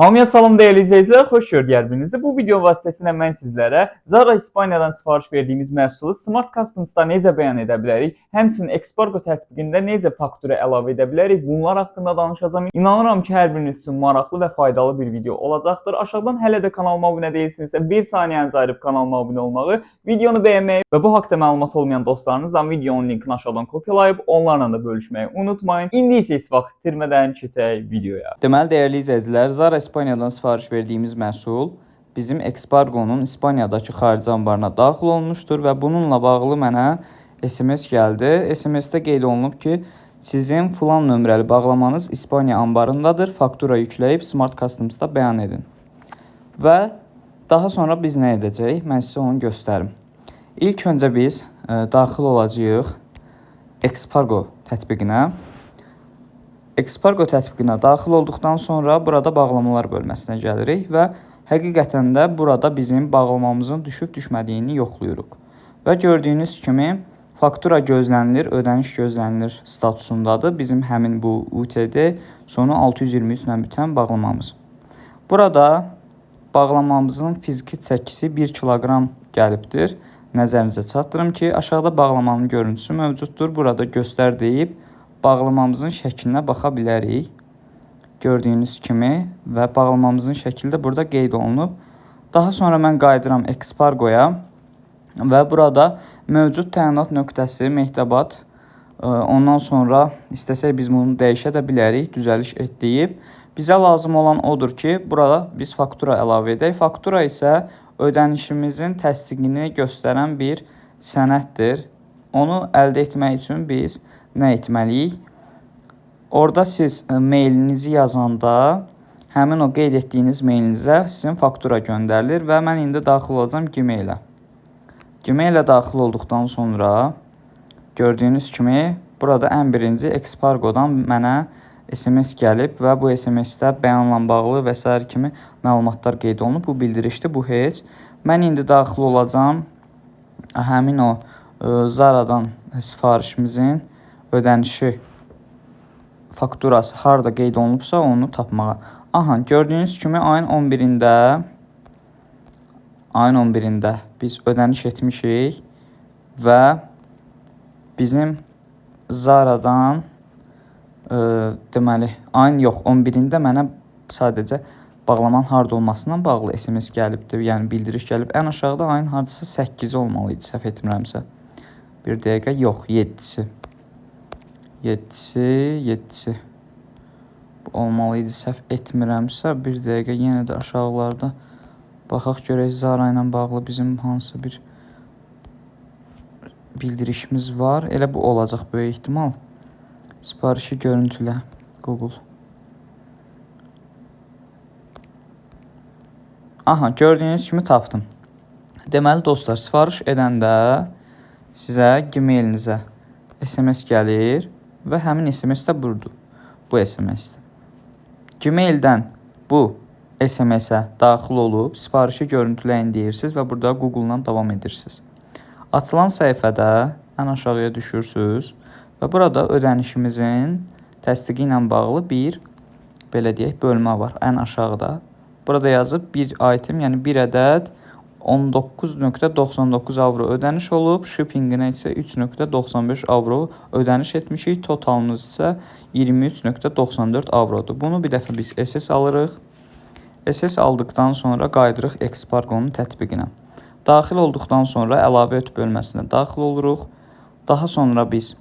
Hamıya salam dəyərli izləyicilər, xoş gördük hər birinizi. Bu video vasitəsilə mən sizlərə Zara İspaniyadan sifariş verdiyimiz məhsulu Smart Customs'da necə bəyan edə bilərik, həmçinin Expargo tətbiqində necə faktura əlavə edə bilərik, bunlar haqqında danışacağam. İnanıram ki, hər biriniz üçün maraqlı və faydalı bir video olacaqdır. Aşağıdan hələ də kanalıma abunə deyilsinizsə, bir saniyənizi ayırıb kanalıma abunə olmağı, videonu bəyənməyi və bu haqda məlumat olmayan dostlarınızla videonun linkini aşağıdan kopyalayıb onlarla da bölüşməyi unutmayın. İndi isə heç vaxt itirmədən keçək videoya. Deməli, dəyərli izləyicilər, Zara İspaniyadan sifariş verdiyimiz məhsul bizim Expargo-nun İspaniyadakı xarici anbarına daxil olmuşdur və bununla bağlı mənə SMS gəldi. SMS-də qeyd olunub ki, sizin filan nömrəli bağlamanız İspaniya anbarındadır. Faktura yükləyib Smart Customs'da bəyan edin. Və daha sonra biz nə edəcəyik? Mən sizə onu göstərim. İlk öncə biz daxil olacağıq Expargo tətbiqinə. Expargo tətbiqinə daxil olduqdan sonra burada bağlamalar bölməsinə gəlirik və həqiqətən də burada bizim bağlamamızın düşüb düşmədiyini yoxlayırıq. Və gördüyünüz kimi faktura gözlənilir, ödəniş gözlənilir statusundadır bizim həmin bu UTD sonu 623 ilə bitən bağlamamız. Burada bağlamamızın fiziki çəkisi 1 kiloqram gəlibdir. Nəzərinizə çatdırım ki, aşağıda bağlamanın görüntüsü mövcuddur. Burada göstər deyib bağlamamızın şəklinə baxa bilərik. Gördüyünüz kimi və bağlamamızın şəkli də burada qeyd olunub. Daha sonra mən qayıdıram Expargo-ya və burada mövcud təyinat nöqtəsi Mehtabad, ondan sonra istəsək biz bunu dəyişə də bilərik, düzəliş et deyib. Bizə lazım olan odur ki, burada biz faktura əlavə edək. Faktura isə ödənişimizin təsdiqini göstərən bir sənəddir. Onu əldə etmək üçün biz nə etməliyik? Orada siz mailinizi yazanda həmin o qeyd etdiyiniz mailinizə sizin faktura göndərilir və mən indi daxil olacağam Gmail-ə. Gmail-ə daxil olduqdan sonra gördüyünüz kimi burada ən birinci Expargo-dan mənə SMS gəlib və bu SMS-də bəyanla bağlı və sair kimi məlumatlar qeyd olunub. Bu bildirişdir, bu heç. Mən indi daxil olacağam həmin o Zara'dan sifarişimizin ödənişi fakturası harda qeyd olunubsa onu tapmağa. Aha, gördüyünüz kimi ayın 11-də biz ödəniş etmişik və bizim Zara'dan deməli ayın yox 11-də mənə sadəcə bağlamanın harda olmasından bağlı SMS gəlibdir, yəni bildiriş gəlib. Ən aşağıda ayın hardasa 8-i olmalı idi, səhv etmirəmsə. Bir dəqiqə, yox, 7-si. 7-si. Bu olmalı idi, səhv etmirəmsə. Bir dəqiqə yenə də aşağılarda baxaq görək Zara ilə bağlı bizim hansı bir bildirişimiz var. Elə bu olacaq böyük ehtimal. Sifarişi görüntülə Google. Aha, gördüyünüz kimi tapdım. Deməli dostlar, sifariş edəndə sizə Gmail-inizə SMS gəlir və həmin SMS də budur. Bu SMS-dir. Gmail-dən bu SMS-ə daxil olub sifarişi görüntüləyin deyirsiniz və burada Google-dan davam edirsiniz. Açılan səhifədə ən aşağıya düşürsünüz və burada ödənişimizin təsdiqi ilə bağlı bir belə deyək bölmə var ən aşağıda. Burada yazıb bir item, yəni bir ədəd 19.99 avro ödəniş olub, shippinginə isə 3.95 avro ödəniş etmişik. Totalımız isə 23.94 avrodur. Bunu bir dəfə biz SS alırıq. SS aldıqdan sonra qayıdırıq Expargo-nun tətbiqinə. Daxil olduqdan sonra əlavə et bölməsinə daxil oluruq. Daha sonra biz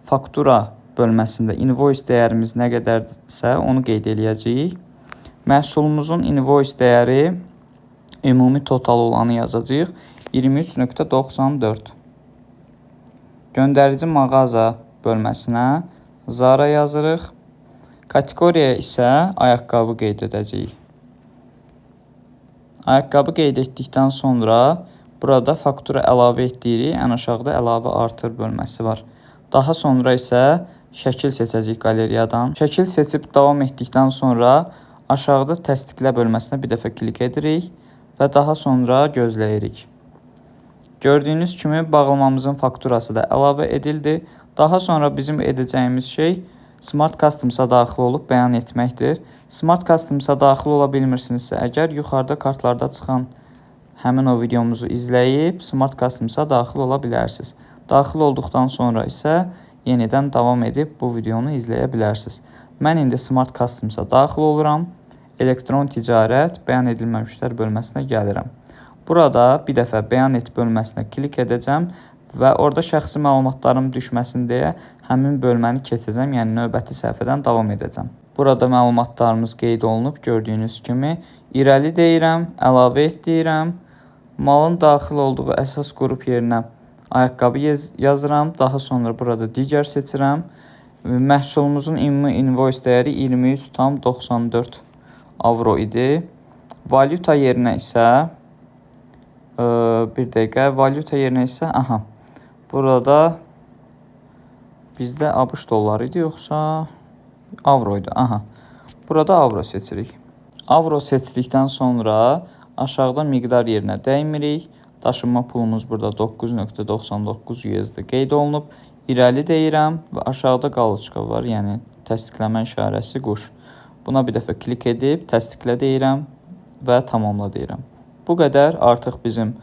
faktura bölməsində invoice dəyərimiz nə qədərdirsə onu qeyd eləyəcəyik. Məhsulumuzun invoice dəyəri ümumi total olanı yazacağıq. 23.94. Göndərici mağaza bölməsinə Zara yazırıq. Kateqoriyaya isə ayaqqabı qeyd edəcəyik. Ayaqqabı qeyd etdikdən sonra burada faktura əlavə et deyirik. Ən aşağıda əlavə artır bölməsi var. Daha sonra isə şəkil seçəcəyik qaleriyadan. Şəkil seçib davam etdikdən sonra aşağıda təsdiqlə bölməsinə bir dəfə klik edirik və daha sonra gözləyirik. Gördüyünüz kimi bağlamamızın fakturası da əlavə edildi. Daha sonra bizim edəcəyimiz şey Smart Customs-a daxil olub bəyan etməkdir. Smart Customs-a daxil ola bilmirsinizsə, əgər yuxarıda kartlarda çıxan həmin o videomuzu izləyib Smart Customs-a daxil ola bilərsiniz. Daxil olduqdan sonra isə yenidən davam edib bu videonu izləyə bilərsiniz. Mən indi Smart Customs-a daxil oluram. Elektron ticarət bəyan edilməmişlər bölməsinə gəlirəm. Burada bir dəfə bəyan et bölməsinə klik edəcəm və orada şəxsi məlumatlarım düşməsin deyə həmin bölməni keçəcəm, yəni növbəti səhifədən davam edəcəm. Burada məlumatlarımız qeyd olunub gördüyünüz kimi. İrəli deyirəm, əlavə et deyirəm. Malın daxil olduğu əsas qrup yerinə ayaqqabı yazıram. Daha sonra burada digər seçirəm. Məhsulumuzun ümumi invoice dəyəri 23,94 avro idi. Valyuta yerinə isə bir dəqiqə, valyuta yerinə isə aha. Burada bizdə ABŞ dolları idi yoxsa avro idi? Aha. Burada avro seçirik. Avro seçdikdən sonra aşağıda miqdar yerinə dəymirik. Daşınma pulumuz burada 9.99 USD qeyd olunub. İrəli deyirəm və aşağıda qalıçka var, yəni təsdiqləmə işarəsi quş. Buna bir dəfə klik edib təsdiqlə deyirəm və tamamla deyirəm. Bu qədər artıq bizim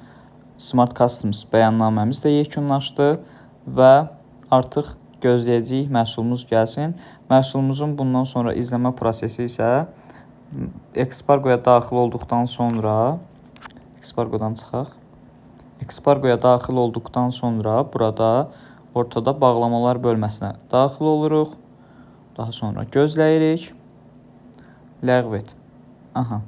Smart Customs bəyannaməmiz də yekunlaşdı və artıq gözləyəcəyik məhsulumuz gəlsin. Məhsulumuzun bundan sonra izləmə prosesi isə Expargoya daxil olduqdan sonra Expargodan çıxaq. Expargoya daxil olduqdan sonra burada ortada bağlamalar bölməsinə daxil oluruq. Daha sonra gözləyirik. Ləğv et. Aha.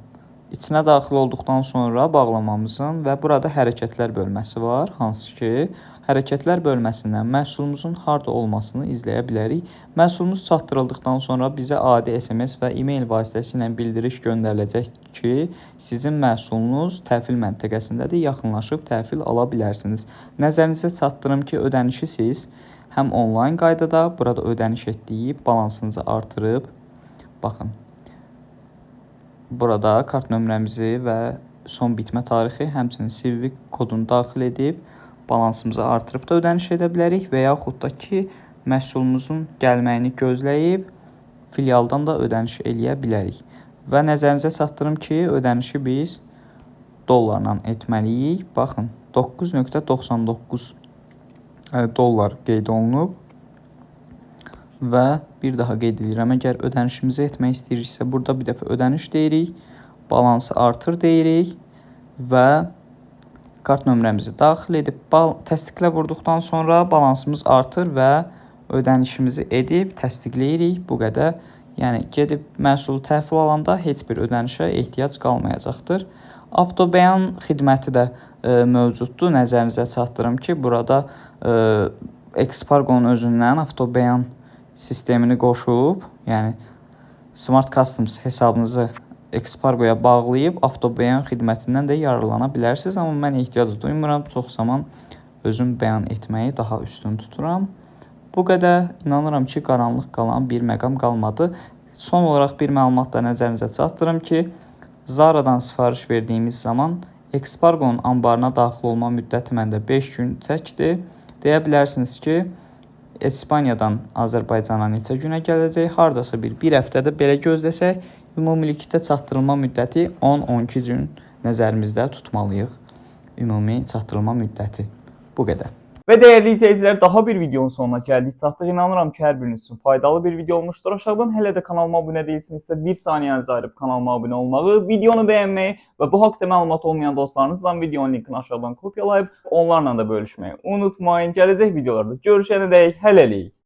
İçinə daxil olduqdan sonra bağlamamızın və burada hərəkətlər bölməsi var, hansı ki, hərəkətlər bölməsindən məhsulumuzun harda olmasını izləyə bilərik. Məhsulumuz çatdırıldıqdan sonra bizə adi SMS və e-mail vasitəsilə bildiriş göndəriləcək ki, sizin məhsulunuz təhvil məntəqəsindədir, yaxınlaşıb təhvil ala bilərsiniz. Nəzərinizə çatdırım ki, ödənişi siz həm onlayn qaydada burada ödəniş et deyib balansınızı artırıb, baxın, burada kart nömrəmizi və son bitmə tarixi, həmçinin CVV kodunu daxil edib balansımızı artırıb da ödəniş edə bilərik və yaxud da ki, məhsulumuzun gəlməyini gözləyib filialdan da ödəniş eləyə bilərik. Və nəzərinizə çatdırım ki, ödənişi biz dollarla etməliyik. Baxın, 9.99 dollar qeyd olunub. Və bir daha qeyd edirəm, əgər ödənişimizi etmək istəyiriksə, burada bir dəfə ödəniş deyirik, balansı artır deyirik və kart nömrəmizi daxil edib təsdiqlə vurduqdan sonra balansımız artır və ödənişimizi edib təsdiqləyirik. Bu qədər. Yəni gedib məhsulu təhvil alanda heç bir ödənişə ehtiyac qalmayacaqdır. Avtobəyan xidməti də mövcuddur. Nəzərinizə çatdırım ki, burada Expargonun özündən avtobəyan sistemini qoşub, yəni Smart Customs hesabınızı Expargoya bağlayıb avtobəyan xidmətindən də yararlana bilərsiniz. Amma mən ehtiyac duymuram. Çox zaman özüm bəyan etməyi daha üstün tuturam. Bu qədər. İnanıram ki, qaranlıq qalan bir məqam qalmadı. Son olaraq bir məlumat da nəzərinizə çatdırım ki, Zara'dan sifariş verdiyimiz zaman Expargonun anbarına daxil olma müddəti məndə 5 gün çəkdi. Deyə bilərsiniz ki, İspaniyadan Azərbaycana neçə günə gələcək? Hardasa bir həftədə belə gözləsək, ümumilikdə çatdırılma müddəti 10-12 gün nəzərimizdə tutmalıyıq. Ümumi çatdırılma müddəti. Bu qədər. Və dəyərli izləyicilər, daha bir videonun sonuna gəldik. Çatdıq. İnanıram ki, hər biriniz üçün faydalı bir video olmuşdur. Aşağıdan hələ də kanalıma abunə deyilsinizsə, bir saniyənizi ayırıb kanalıma abunə olmağı, videonu bəyənməyi və bu haqda məlumat olmayan dostlarınızla videonun linkini aşağıdan kopyalayıb onlarla da bölüşməyi unutmayın. Gələcək videolarda görüşənədək hələlik.